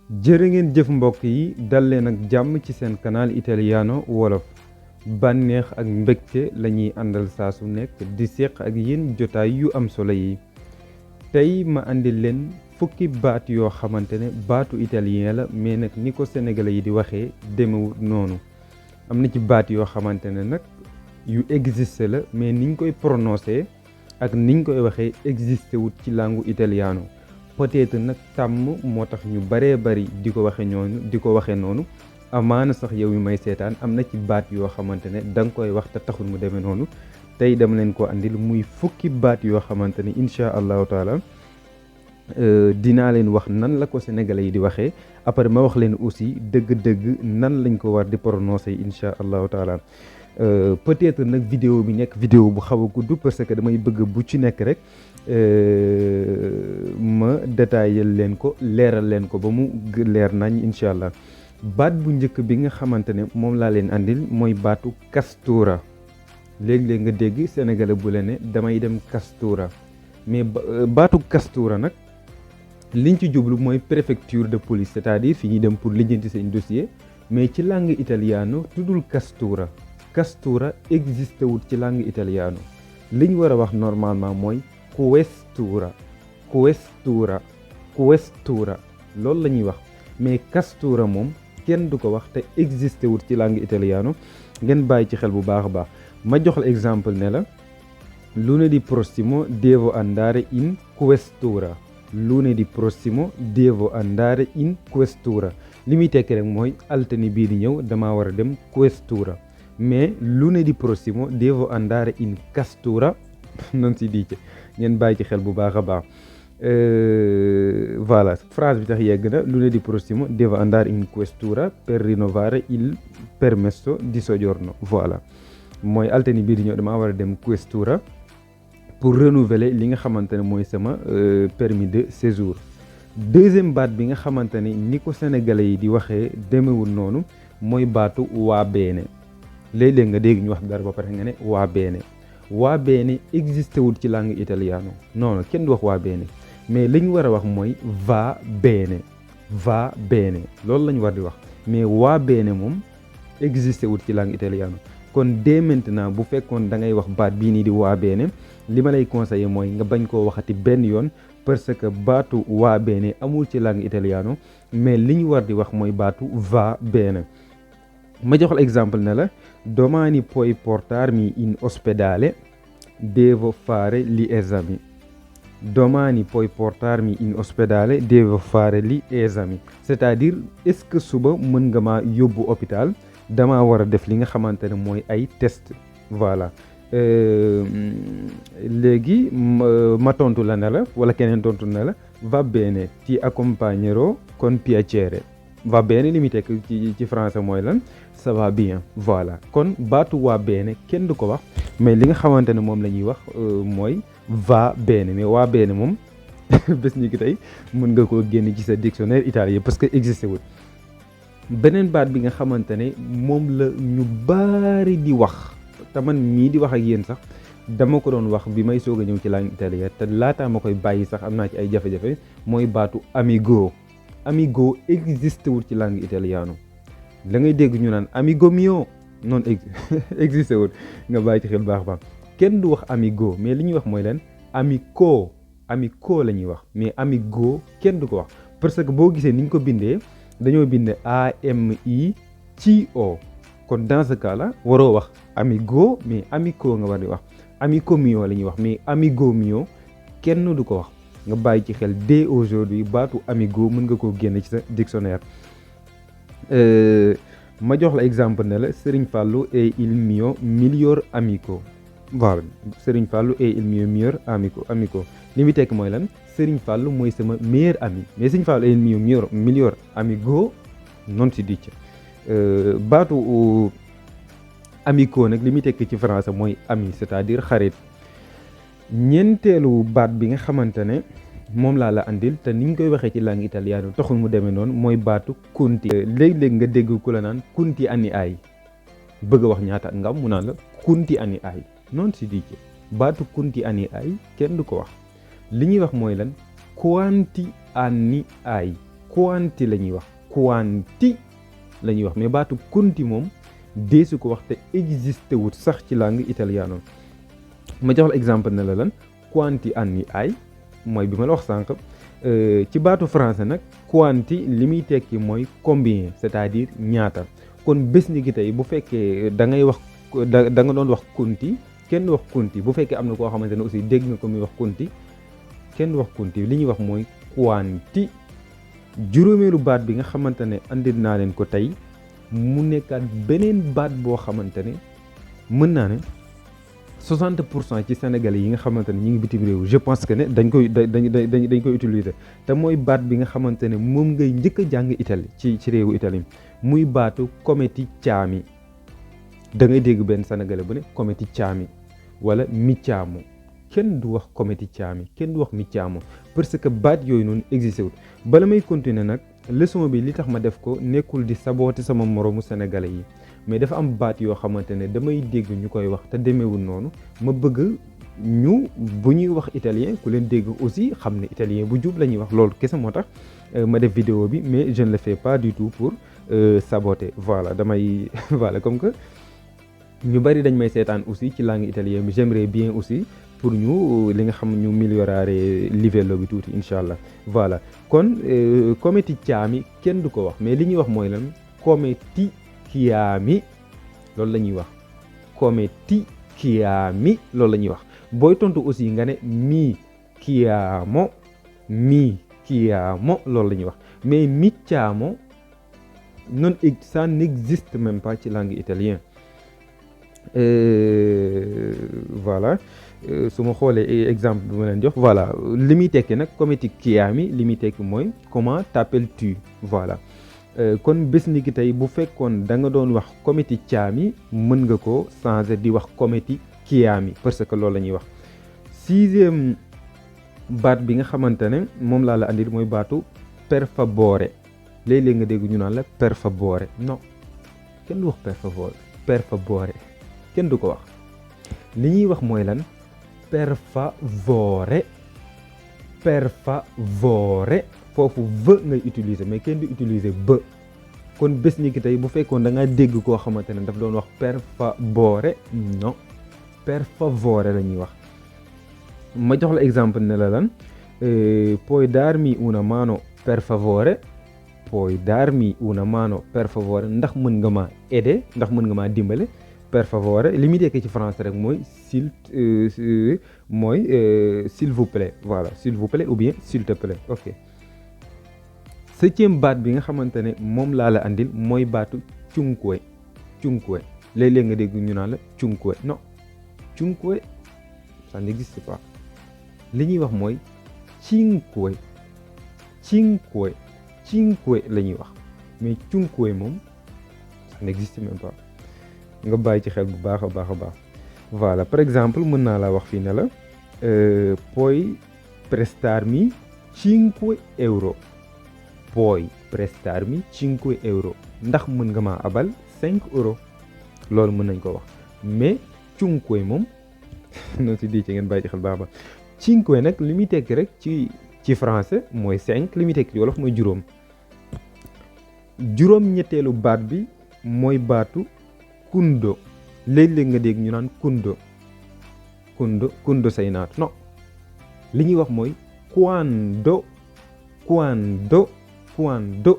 jërë ngeen jëf mbokk yi dal leen ak jàmm ci seen canal Italiano wolof bànneex ak mbégte la ñuy àndal saa su nekk di séq ak yéen jotaay yu am solo yi tey ma àndil leen fukki baat yoo xamante ne baatu italien la mais nag ni ko sénégalais yi di waxee demewut noonu am na ci baat yoo xamante ne nag yu existe la mais niñ koy prononcé ak niñ koy waxee existe wut ci langue italiano peut-être nag tàmm moo tax ñu baree bari di ko waxee noonu amaana sax yow yu may seetaan am na ci baat yoo xamante ne da nga koy wax te taxul mu demee noonu tey dama leen ko andil muy fukki baat yoo xamante ne incha allahu taala dinaa leen wax nan la ko sénégalais yi di waxee après ma wax leen aussi dëgg-dëgg nan lañ ko war di prononcer incha allahu taala peut-être nag vidéo bi nekk vidéo bu xaw a gudd parce que damay bëgg bu ci nekk rek ma détaillé leen ko leeral leen ko ba mu leer nañ incha allah baat bu njëkk bi nga xamante ne moom laa leen andil mooy baatu Castura léeg-léeg nga dégg sénégalais bu la ne damay dem Castura mais baatu Castura nag liñ ci jublu mooy préfecture de police c'est-à-dire fi ñuy dem pour lijjanti seen dossier mais ci langue italiano tuddul Castura Castura existe wut ci langue italiano liñ war a wax normalement mooy questura loolu la ñuy wax mais Castura moom kenn du ko wax te existe wut ci langue italiano ngeen bàyyi ci xel bu baax a baax ma jox la exemple ne la lunedì prossimo devo andare in questura lunedì prossimo devo andare in questura li muy tekki rek mooy altine bii di ñëw damaa war a dem questura mais lunedì prossimo devo andare in castura non si dice ngeen bàyyi ci xel bu baax a baax voilà phrase bi tax yegg na lunedì prossimo devo andare in questura per rinnovare il permesso di soggiorno voilà mooy altine bii di ñëw damaa war a dem questura pour renouveler li nga xamante ne mooy sama permis de séjour deuxième baat bi nga xamante ne ni ko sénégalais yi di waxee demewul noonu mooy baatu waa beene léeg-léeg nga dégg ñu wax dara ba pare nga ne waa beene existé wul ci langue italiano non kenn du wax waa beene mais li ñu war a wax mooy va bene loolu la ñu war di wax mais waa beene moom existé wul ci langue italiano kon dès maintenant bu fekkoon da ngay wax baat bii nii di waa beene li ma lay conseiller mooy nga bañ koo waxati benn yoon parce que baatu waa bene amul ci langue italiano mais li ñu war di wax mooy baatu va bene ma jox la exemple ne la domani puoi portarmi in ospedale devo fare gli esami domani puoi portarmi in ospedale devo fare gli esami c'est-à-dire est-ce que suba mën nga maa yóbbu hôpital dama war a def li nga xamante ne mooy ay test voilà léegi ma tontu la ne la wala keneen tontu ne la va bene ti accompagnerò con piacere va bene li muy tekk ci français mooy lan ça va bien voilà kon baatu waa bene kenn du ko wax mais li nga xamante ne moom la ñuy wax mooy va bene mais waa bene moom bés ni ki tey mën nga koo génn ci sa dictionnaire italien parce que existé wul beneen baat bi nga xamante ne moom la ñu bari di wax te man mii di wax ak yéen sax dama ko doon wax bi may soog a ñëw ci langue italienne te laataa ma koy bàyyi sax am naa ci ay jafe-jafe mooy baatu amigo existé wul ci langue italiano da ngay dégg ñu naan amigo mio noonu existé wul nga bàyyi ci xel baax baax kenn du wax amigo mais li ñuy wax mooy leen amico la ñuy wax mais amigo kenn du ko wax parce que boo gisee ni ñu ko bindee dañoo bind AMICO kon dans ce cas là waroo wax amigo mais amico nga war di wax amico mio la ñuy wax mais amigo mio kenn du ko wax nga bàyyi ci xel dès aujourd'hui baatu amigo mën nga koo génne ci sa dictionnaire ma jox la exemple ne la Serigne Fallou est il mio miglior amico voilà Serigne Fallou est il mio miglior amico li muy tekk mooy lan Serigne Fallou mooy sama meilleur ami mais Serigne Fallou est il mio miglior amico non si dice baatu amico nag li muy tekk ci français mooy ami c'est-à-dire xarit ñeenteelu baat bi nga xamante ne moom laa la andil te ni ñu koy waxee ci langue italiano taxul mu demee noonu mooy baatu kunti léeg-léeg nga dégg ku la naan kunti anni ay bëgg a wax ñaata nga am mu naan la kunti anni ay non si dice baatu kunti anni ay kenn du ko wax li ñuy wax mooy lan quanti anni hai quanti la ñuy wax quanti la ñuy wax mais baatu conti moom deesu ko wax te existé wut sax ci langue italiano ma jox la exemple ne la lan quanti anni hai mooy bi ma la wax sànq ci baatu français nag quanti li muy tekki mooy combien c'est-à-dire ñaata kon bés ni ki tey bu fekkee da ngay wax da nga doon wax conti kenn du wax conti bu fekkee am na koo xamante ne aussi dégg nga ko muy wax conti kenn du wax conti li ñuy wax mooy quanti juróomeelu baat bi nga xamante ne andil naa leen ko tey mu nekkaat beneen baat boo xamante ne mën naa ne 60% ci sénégalais yi nga xamante ne ñu ngi bitim réew je pense que ne dañ koy utiliser te mooy baat bi nga xamante ne moom ngay njëkk a jàng Italie ci réewu Italie muy baatu cometicciami da ngay dégg benn sénégalais bu ne cometicciami wala micciamo kenn du wax cometicciami kenn du wax micciamo parce que baat yooyu noonu existé wul bala may continuer nag leçon bi li tax ma def ko nekkul di saboter sama moroomu sénégalais yi mais dafa am baat yoo xamante ne damay dégg ñu koy wax te demeewul noonu ma bëgg ñu bu ñuy wax italien ku leen dégg aussi xam ne italien bu jub la ñuy wax loolu kese moo tax ma def vidéo bi mais je ne le fais pas du tout pour saboter voilà damay voilà comme que ñu bari dañ may seetaan aussi ci langue italienne bi j'aimerais bien aussi pour ñu li nga xam ñu migliorare livello bi tuuti incha allah voilà kon cometicciami kenn du ko wax mais li ñuy wax mooy lan cometicciami loolu la ñuy wax cometicciami loolu la ñuy wax booy tontu aussi nga ne mi chiamo loolu la ñuy wax mais micciamo non ça n'existe même pas ci langue italienne voilà su ma xoolee exemple bi ma leen jox voilà li muy tekki nag cometicciami li muy tekki mooy comment t'appelles-tu voilà kon bés ni ki tey bu fekkoon da nga doon wax cometicciami mën nga ko changer di wax cometicciami parce que loolu la ñuy wax 6e baat bi nga xamante ne moom laa la andil mooy baatu per favore léeg-léeg nga dégg ñu naan la per favore non kenn du wax per favore kenn du ko wax li ñuy wax mooy lan per favore foofu v ngay utiliser mais kenn du utiliser b kon bés ni ki tey bu fekkoon da nga dégg koo xamante ne daf doon wax per favore non per favore la ñuy wax ma jox la exemple ne la lan puoi darmi una mano per favore ndax mën nga ma aider ndax mën nga ma dimbale per favore li muy tekki ci français rek mooy s'il vous plaît voilà s'il vous plaît ou bien s'il te plaît ok 7e baat bi nga xamante ne moom laa la andil mooy baatu cinque léeg-léeg nga dégg ñu naan la cinque non cinque ça n'existe pas li ñuy wax mooy cinque la ñuy wax mais cinque moom ça n'existe même pas nga bàyyi ci xel bu baax a baax a baax voilà par exemple mën naa laa wax fii ne la puoi prestarmi 5 euro ndax mën nga maa abal 5 euros loolu mën nañ ko wax mais cinque moom non si di ci ngeen bàyyi ci xel baax a baax cinque nag li muy tekki rek ci français mooy 5 li muy tekki ci wolof mooy juróom ñetteelu baat bi mooy baatu kundo léeg-léeg nga dégg ñu naan kundo say naat non li ñuy wax mooy quando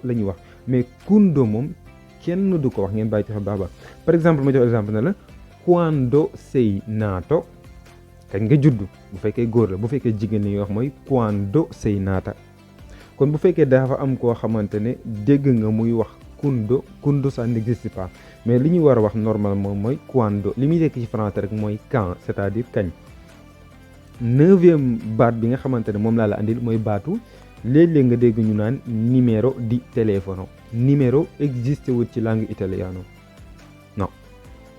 la ñuy wax mais kundo moom kenn du ko wax ngeen bàyyi ci xel baax par exemple ma jox exemple ne la quando sei nato kañ nga judd bu fekkee góor la bu fekkee jigéen li ñuy wax mooy quando sei nata kon bu fekkee dafa am koo xamante ne dégg nga muy wax kundo ça n'existe pas mais li ñu war a wax normalement mooy quando li muy tekk ci français rek mooy quand c'est-à-dire kañ 9e baat bi nga xamante ne moom laa la andil mooy baatu léeg-léeg nga dégg ñu naan numéro di téléphone numéro existe wut ci langue italiano non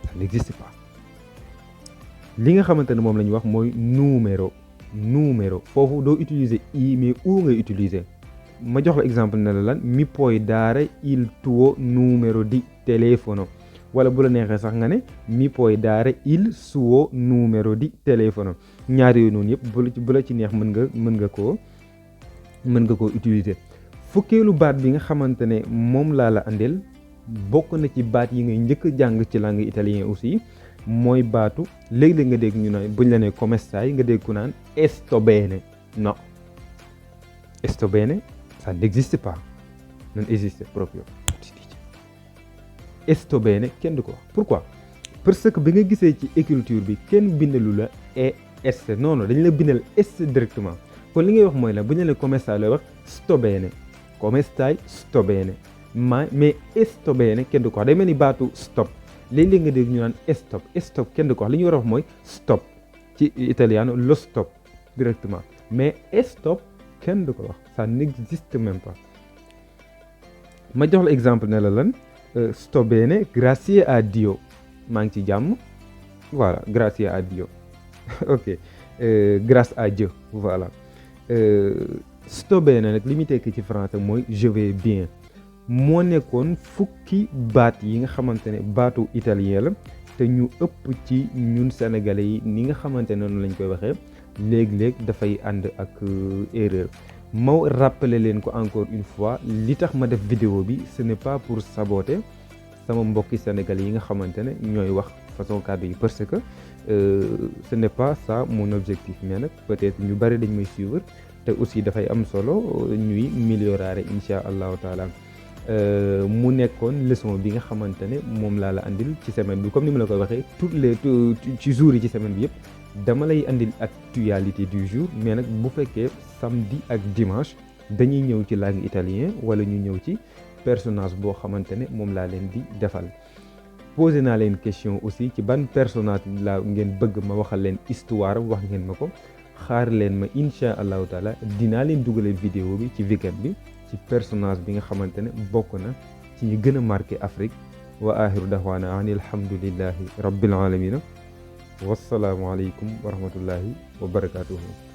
ça n'existe pas li nga xamante ne moom la ñuy wax mooy numéro foofu doo utiliser i mais u ngay utiliser ma jox la exemple ne la lan mi puoi dare il tuo numero di telefono wala bu la neexee sax nga ne mi puoi dare il suo numero di telefono ñaar yooyu noonu yëpp bu la ci neex mën nga koo utiliser fukkeelu baat bi nga xamante ne moom laa la andil bokk na ci baat yi ngay njëkk jàng ci langue italien aussi mooy baatu léeg-léeg nga dégg ñu naan buñ la nee come stai nga dégg ku naan sto bene. Non, sto bene ça n'existe pas, non esiste proprio. Sto bene kenn du ko wax. Pourquoi? Parce que bi nga gisee ci écriture bi kenn bindalu la est non non dañ la bindal est directement kon li ngay wax mooy la bu ñu la nee come stai lay wax sto bene, come stai sto bene. mais sto bene kenn du ko wax day mel ni baatu stop léeg-léeg nga dégg ñu naan stop kenn du ko wax li ñu war a wax mooy stop ci italiano lo stop directement mais stop kenn du ko wax ça n'existe même pas. ma jox la exemple ne la lan sto bene grazie a Dio maa ngi ci jàmm voilà grazie a Dio ok grâce à Dieu voilà sto bene nag li muy tekki ci français mooy je vais bien. moo nekkoon fukki baat yi nga xamante ne baatu italien la te ñu ëpp ci ñun sénégalais yi ni nga xamante ne noonu lañ koy waxee léeg-léeg dafay ànd ak erreur. ma rappeler leen ko encore une fois li tax ma def vidéo bi ce n'est pas pour saboter sama mbokki sénégalais yi nga xamante ne ñooy wax façon kàddu yi parce que ce n'est pas ça mon objectif mais nag peut-être ñu bari dañ may suivre te aussi dafay am solo ñuy améliorer incha allahu taala. mu nekkoon leçon bi nga xamante ne moom laa la andil ci semaine bi comme ni ma la koy waxee ci jours yi ci semaine bi yëpp dama lay andil actualité du jour mais nag bu fekkee samedi ak dimanche dañuy ñëw ci langue italien wala ñu ñëw ci personnage boo xamante ne moom laa leen di defal. posé naa leen question aussi ci ban personnage la ngeen bëgg ma waxal leen histoire wax ngeen ma ko xaar leen ma incha allahu taala dinaa leen dugalee vidéo bi ci weekend bi. ci personnage bi nga xamante ne bokk na ci ñi gën a marqué Afrique wa axiru daxwaana ani alhamdulillahi rabbil alamina wassalaamu aleykum wa rahmatullahi wa barakatuhu